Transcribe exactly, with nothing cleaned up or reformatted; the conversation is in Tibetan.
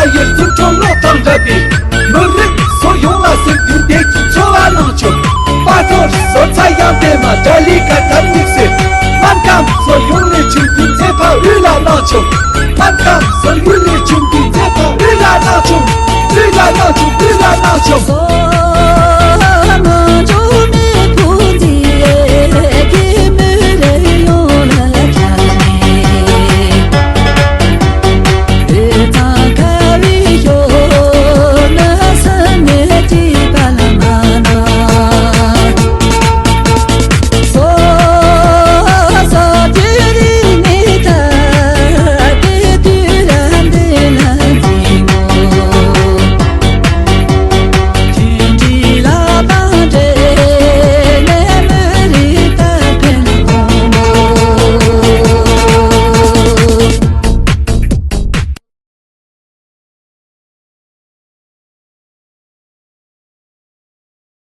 ཡར་འཛུགས་སྐྱོང་བློ་དང་འདྲ་བའི་མི་རིགས་སོ་ཡོངས་ལ་སེམས་མཐུན་བདེ་སྐྱིད་འཚོ་བ་གནང་ཆོག་པ་ཐོར་སོ་ཚ་ཡང་དེ་མ་དགྲ་ལི་ཀ་ཐབས་ཉིག་སེ། སྨན་ཁང་སོ་ཡོངས་ལས་ཆུང་དུས་མཛེས་པ་དབུས་ལ་གནང་ཆོག་སྨན་ཁང་སོ་ཡོངས་ལས་ཆུང་དུས་མཛེས་པ་དབུས་ལ་གནང་ཆོག་དབུས་ལ་གནང་ཆོག་དབུས་ལ་གནང་ཆོག